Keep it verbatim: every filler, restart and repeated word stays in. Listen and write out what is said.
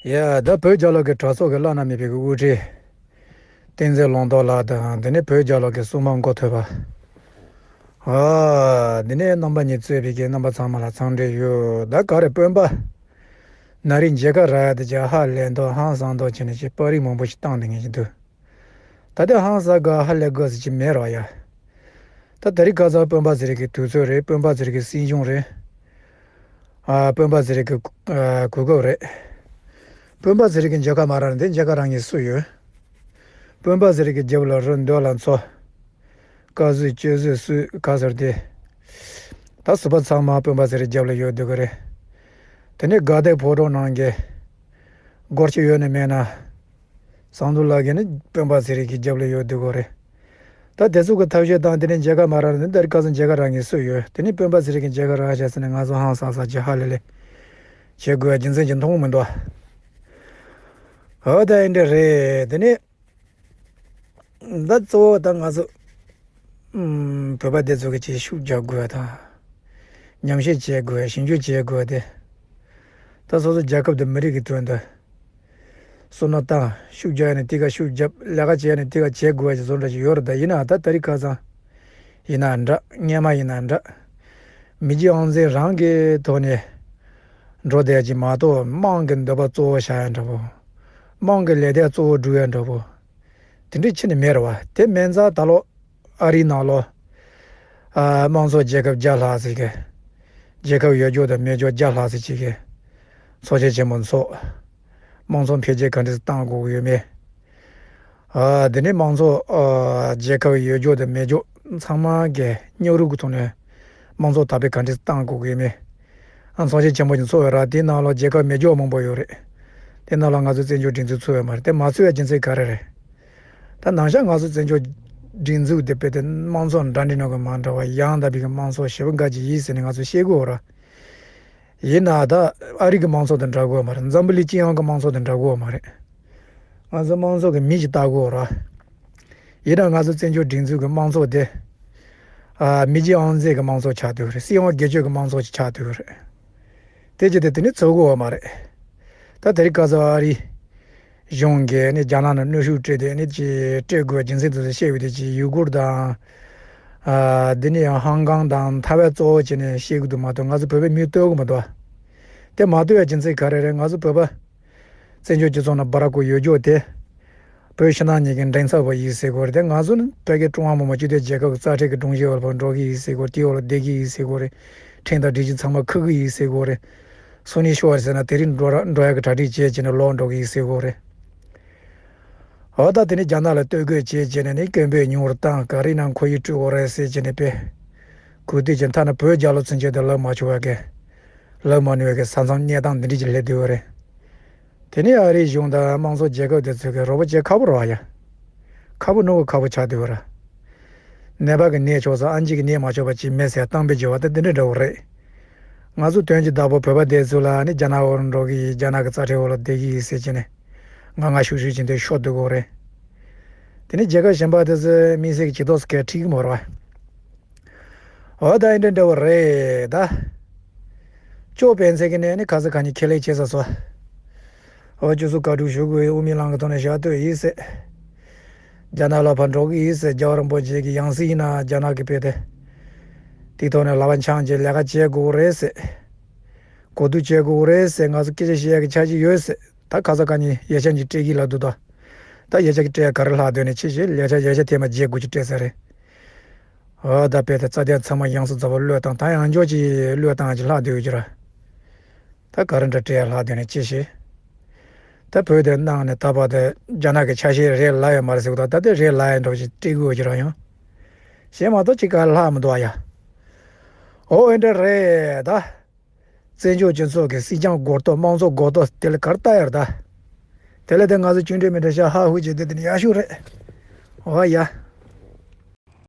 ཡ། ད་བོད་རྒྱལ་ལོ་གི་གྲྭ་ཚོགས་ཀྱི་བླ་ན་མེད་པའི་གི་དབུ་ཁྲིད་བསྟན་འཛིན་ལུང་རྟོགས་ལགས་དང་། དེ་ནས་བོད་རྒྱལ་ལོ་གི་སྲུང་མ་འགོ་ཐོད་པ། ཨ། དེ་ནས་རྣམ་པ་གཉིས་གཙོས་པའི་གི་རྣམ་པ་ཚང་མ་ལ་འཚམས་འདྲི་ཡོད། ད་ག་རེ་སྤོན་པ་ན་རིག་མཇལ་ཁ་རག་ཡ་དེ་ཅིག་ཧ་ལས་འདུག་ཧང་སང་འདུག་བྱས་ནས་ཅིག་པར་རིས་མང་པོ་ཞིག་བཏང་ནས་ངས་ཅིག་འདུག་ད་ལྟ་ཧང་སང་དགའ་ཧ་ལས་དགའ་ཟེར་གྱི་མེད་རོགས་ཡ། ད་དེ་རིང་ཁ་སང་སྤོན་པ་ཚེ་རིང་གི་དུས་ཚོད་རེད། སྤོན་པ་ཚེ་རིང་གི་སྲིད་གཞུང་རེད། ཨ། སྤོན་པ་ཚེ་རིང་གི་ཨ་གོ་སྐབས་རེད། སྤོན་པ་ཚེ་རིང་གི་མཇལ་ཁ་མ་རག་ན་དེ་མཇལ་ཁ་རག་མཁན་སུ་ཡོད། སྤོན་པ་ཚེ་རིང་གི་རྒྱབ་ལ་རུ་འདོད་ལ་འཚོ། དཀའ་བཟོས་སྤྱོད་བཟོས་སུས་ག་ཟེར་དེ། ད་སུ་པ་ཚང་མ་སྤོན་པ་ཚེ་རིང་རྒྱབ་ལ་ཡོད་སྡོད་གི་རེད། དེ་ནས་དགའ་ལྡན་ཕོ་བྲང་ནང་གི་སྒོར་གཅིག་ཡོད་ནི་མེད་ན། བསམ་ཚུལ་ལ་གི་ནི་སྤེན་པ་ཚེ་རིང་གི་རྒྱབ་ལ་ཡོད་སྡོད་གི་རེད། ད་དེ་ཚོ་གི་ཐབས་ཤེས་དང་དེ་ནས་མཇལ་ཁ་མ་རག་ནི་ད་རེས་ཁ་སང་མཇལ་ཁ་རག་མཁན་སུ་ཡོད། དེ་ནས་སྤེན་པ་ཚེ་རིང་གི་མཇལ་ཁ་རག་བྱས་ཟེར་ནས་ང་ཚོ་ཧང་སང་སང་ཅིག་ཧ་ལས་ལས་བྱེད་དགོས་རྒྱུ་མཚན་ཅིག་མཐོང་མི་འདུག་ཨ། ད་ཨེ་འདྲ་རེད། དེ་ནས་ད་གཙོ་བོ་ད་ང་ཚོ་ཨུམ་བོད་པ་དེ་ཚོ་གི་ཅིག་ཤུགས་རྒྱག་དགོས་དང་། ཉམས་ཞིབ་བྱེད་དགོས། ཞིབ་འཇུག་བྱེད་དགོས་དེ། ད་སོ་སོ་རྒྱལ་ཁབ་དང་མི་རིགས་ཀྱི་དོན་དུ་བསོད་ནམས་བཏང་། ཤུགས་རྒྱག་ཡ་ནི་དེ་ག་ཤུགས་རྒྱབ། ལས་ཀ་བྱེད་ཡ་ནི་དེ་ག་བྱེད་དགོས་ཡ་ཅིག་བཟོ་འདྲ་ཅིག་ཡོད་རེད། ད་ཡིན་ན་ད་ད་རེས་ཁ་སང་ཡིན་ན་འདྲ། སྔོན་མ་ཡིན་ན་འདྲ། མི་རྗེ་དབང་འཛིན་རང་གི་ཐོག་ནས་འགྲོ་བསྡད་ཀྱི་མ་གཏོགས་དམངས་ཀྱི་འདོད་པ་གཙོ་བོ་བཞག་ཡ་འདྲ་པོ། དམངས་ཀྱི་ལས་དོན་གཙོ་བོ་སྒྲུབ་ཡ་འདྲ་པོ། དེ་འདྲ་ཁྱོན་ནས་མེད་རེད་བ། དེ་མིན་ཙང་ད་ལོ་ཨ་རིའི་ནང་ལོ། ཨ། དམངས་གཙོ་རྒྱལ་ཁབ་བརྒྱ་ལྷག་ཟེར་གི། རྒྱལ་ཁབ་ཡོད་རྒྱུ་དང་མེད་རྒྱུ་བརྒྱ་ལྷག་ཟེར་གྱི་གི། ཚོགས་ཆེན་ཆེན་མོ་འཚོགས། དམངས་གཙོ་འཕེལ་རྒྱས་ག་འདྲ་ཞིག་གཏང་དགོས་ཀྱི་ཡོད་མེད། ཨ། དེ་ནས་དམངས་གཙོ་ཨ་རྒྱལ་ཁབ་ཡོད་རྒྱུ་དང་མེད་རྒྱུ་ཚང་མ་གི་མཉམ་རུབ་ཀྱི་ཐོག་ནས་དམངས་གཙོ་དར་སྤེལ་ག་འདྲ་ཞིག་གཏང་དགོས་ཀྱི་ཡོད་མེད། ཨ། ཚོགས་ཆེན་ཆེན་མོ་ཞིག་འཚོགས་ཡོད་ར། དེའི་ནང་ལ་རྒྱལ་ཁབ་མེད་རྒྱུ་མང་པོ་ཡོད་རེད། དེ་ནང་ལ་ང་ཚོ་བཙན་བྱོལ་སྒྲིག་འཛུགས་ཚུད་ཡོད་མ་རེད། དེ་མ་ཚུད་པའི་རྒྱུ་མཚན་ག་རེ་རེད། ད་ནང་བཞིན་ང་ཚོ་བཙན་བྱོལ་སྒྲིག་འཛུགས་དེ་དཔེ་དེ་དམངས་གཙོ་འདྲ་འདྲ་ནང་གི་མ་འདྲ་བ། ཡང་དག་པའི་གི་དམངས་གཙོ་ཞེ་པོ་འགའ་ཅིག་ཡིན་ཟེར་ནས་ང་ཚོ་བཤད་དགོས་ར། ཡིན་ན་ད་ཨ་རི་གི་དམངས་གཙོ་དང་འདྲ་དགོས་མ་རེད། འཛམ་བུ་གླིང་སྤྱི་ཡོངས་ཀྱི་དམངས་གཙོ་དང་འདྲ་དགོས་མ་རེད། ང་ཚོ་དམངས་གཙོ་གི་མིང་ཞིག་བཏགས་དགོས་ར། ཡིན་ན་ང་ཚོ་བཙན་བྱོལ་སྒྲིག་འཛུགས་ཀྱི་དམངས་གཙོ་དེ། ཨ། མི་རྗེ་དབང་འཛིན་གྱི་དམངས་གཙོ་ཆགས་བསྡད་ཡོད་རེད། སྲིད་དབང་སྒེར་གཅོད་ཀྱི་དམངས་གཙོ་ཞིག་ཆགས་བསྡད་ཡོད་རེད། དེ་ཅི་སྟེ་དེ་ནི་ཚུད་དགོས་མ་རེད། ད་དེ་རིང་ཁ་སང་ཨ་རི་གཞུང་གིས་ནི་རྒྱ་ནག་ནང་གནོན་ཤུགས་སྤྲད་དེ་ནི་ཅི་སྤྲད་དགོས་རྒྱུ་མཚན་དེ་ཚོ་བཤད་ཡོད་དེ། ཅི་ཡུ་གུར་དང་། ཨ། འདི་ནི་ཡང་ཧང་ཀང་དང་ཐའེ་ཝན་གཙོ་བོ་བྱས་ནས་བཤད་གི་འདུག་མ་གཏོགས་ང་ཚོ་བོད་པའི་མིང་བཏོན་གི་མི་འདུག་དེ་མ་བཏོན་ཡ་རྒྱུ་མཚན་ག་རེ་རེད། ང་ཚོ་བོད་པ་བཙན་བྱོལ་སྤྱི་ཚོགས་ནང་འབར་དགོས་ཡོད་རྒྱུ་དེ། བོད་ཕྱི་ནང་གཉིས་ཀྱི་མགྲིན་ཚབ་པ་ཡིན་ཟེར་དགོས་རེད། དེ་ང་ཚོ་ནི་བོད་ཀྱི་ཀྲུང་ཧྭ་མི་དམངས་སྤྱི་མཐུན་རྒྱལ་ཁབ་ཀྱི་རྩ་ཁྲིམས་ཀྱི་སྒྲོམ་གཞིའི་འོག་ལ་ཕར་འགྲོ་གི་ཡིན་ཟེར་དགོས། དེའི་འོག་ལ་བསྡད་ཀྱི་ཡིན་ཟེར་དགོས་རེད། ཁྲིམས་དང་སྒྲིག་གཞི་ཚང་མ་འཁུར་གི་ཡིན་ཟེར་དགོས་རེད། སང་ཉིན་ཤོག་ཟེར་ན་དེ་རིང་འགྲོ་ར་འགྲོ་ཡ་གི་གྲ་སྒྲིག་བྱས་བྱས་ནས་ལོག་འགྲོ་གི་ཡིན་ཟེར་དགོས་རེད། འོ་ད་དེ་ནས་རྒྱ་ནག་ལ་ལྟོ་གོས་བྱས་བྱས་ནས་ནི་སྐད་འབོད་ཉུང་རུ་བཏང་། ག་རེ་ཡིན་ན་ཁོར་ཡུག་དཀྲུག་དགོས་རེད་ཟེར་བྱས་ནས་དཔེ་གུས་བཏུད་ཀྱི་མཐའ་ན་བོད་རྒྱལ་ལོ་ཚུན་ཆད་དུ་ལབ་མ་བྱུང་བ་གི། ལབ་མ་ནུས་པའི་གི་ས་མཚམས་གནས་སྟངས་འདི་འདྲ་ཅིག་སླེབས་བསྡད་ཡོད་རེད། དེ་ནས་ཨ་རིའི་གཞུང་དང་དམངས་གཙོ་རྒྱལ་ཁབ་དེ་ཚོ་གི་རོགས་པ་བྱེད་ཁག་པོ་རེད་བ་ཡ། ཁག་པོ་ནོར་བ་ཁག་པོ་ཆགས་བསྡད་ཡོད་རེད། ནད་པ་གི་ནད་ཆོག་ས་ཨ་མཆོག་གི་ནད་མ་ཆོག་པ་ཅིག་མེད་ཟེར་གཏམ་དཔེ་བརྗོད་པ་དེ་འདི་འདྲ་འདྲ་བོ་རེད། ང་ཚོ་དོན་གྱི་བདག་པོ་བོད་པ་དེ་ཚོ་ལ་ནི་རྒྱ་ནག་འོག་ལ་འགྲོ་གི་ཡིན། རྒྱ་ནག་གི་རྩ་ཁྲིམས་འོག་ལ་བསྡད་ཀྱི་ཡིན་ཟེར་གྱི་ནས་ངར་ངར་ཤུགས་ཤུགས་བྱས་ནས་ཤོར་བསྡད་ཡོད་རེད། དེ་ནས་རྒྱལ་ཁབ་གཞན་པ་དེ་ཚོས་དམིགས་བསལ་གྱི་ཇུས་གཏོགས་སུ་གལ་ཁྲིད་ཀྱི་མ་རེད་བ། འོ་ད་ཨེ་འདྲ་འདྲ་བོ་རེད་ད། ཅོ་སྤེན་ཚེ་གི་ནས་ནི་ཁ་ས་ཁ་ཉིན་ཁས་ལེན་བྱེད་ས་སོ། འོ་ཅོ་སུ་བཀའ་སྒྲུབ་ཞུ་དགོས་ཡོད། དབུ་མའི་ལམ་གི་ཐོག་ནས་ཞག་སྡོད་ཡིན་ཟེར། རྒྱ་ནག་ལ་ཕར་འགྲོ་གི་ཡིན་ཟེར། རྒྱལ་བ་རིན་པོ་ཆེ་གི་ཡང་སྲིད་ཡིན་ན་རྒྱ་ནག་གི་དཔེ་དེ། དེའི་ཐོག་ནས་ལག་པ་འཆང་བྱས་ལས་ཀ་བྱེད་དགོས་རེད་ཟེར། གོ་བསྡུར་བྱེད་དགོས་རེད་ཟེར། ང་ཚོ་སྐད་ཆ་བཤད་ཡ་གི་འཆར་གཞི་ཡོད་ཟེར། ད་ཁ་ས་ཁ་ཉིན་ཡིག་ཆ་གཉིས་སྤྲད་ཀྱི་ལབ་འདུག་ད། ད་ཡིག་ཆ་གི་སྤྲད་ཡ་ག་རེ་ལྷག་འདུག་ནས་ཕྱིན་བྱས་ཡིག་ཆ་ཡིག་ཆ་ཐེངས་མ་བརྒྱད་དགུ་ཅིག་སྤྲད་ཚར་རེད། འོ་ད་དཔེ་དེ་རྩ་དོན་ཚང་མ་ཡོངས་སུ་རྫོགས་པ་བློས་བཏང་། ད་ཡང་བསྐྱར་ཅིག་བློས་བཏང་ཅིག་ལྷག་བསྡད་ཡོད་ཀྱི་ར། ད་ག་རེ་འདྲ་སྤྲད་ཡ་ལྷག་བསྡད་ནས་ཅི་ཞིག་ད་བོད་དེ་གནང་ནས་ད་བར་དུ་རྒྱ་ནག་གི་ཆ་ཤས་རེད་ལབ་ཡོད་མ་རེད་ཟེར་གི་འདུག་ད་དེ་རེད་ལབ་ཡ་འདྲ་བོ་ཞིག་སྤྲད་དགོས་ཀྱི་ར་ཡང་། གཞན་མ་གཏོགས་ཅིག་ག་ལྷག་མི་འདུག་ཨ་ཡ། འོ་ཨེ་འདྲ་རེད་ད། བཙན་བྱོལ་སྤྱི་ཚོགས་ཀྱི་སྲིད་སྐྱོང་སྒོར་གཏོགས་དམངས་གཙོ་སྒོར་གཏོགས་དེ་ལ་ག་རེ་ལྟ་ཡ་རེད་ད། དེ་ལ་དེ་ང་ཚོ་གཅིག་འདྲ་མི་འདྲ་བྱས་ཧ་ཧུ་བྱས་དེ་དེ་ནི་ཡག་ཤོས་རེད། འོ་ཡ།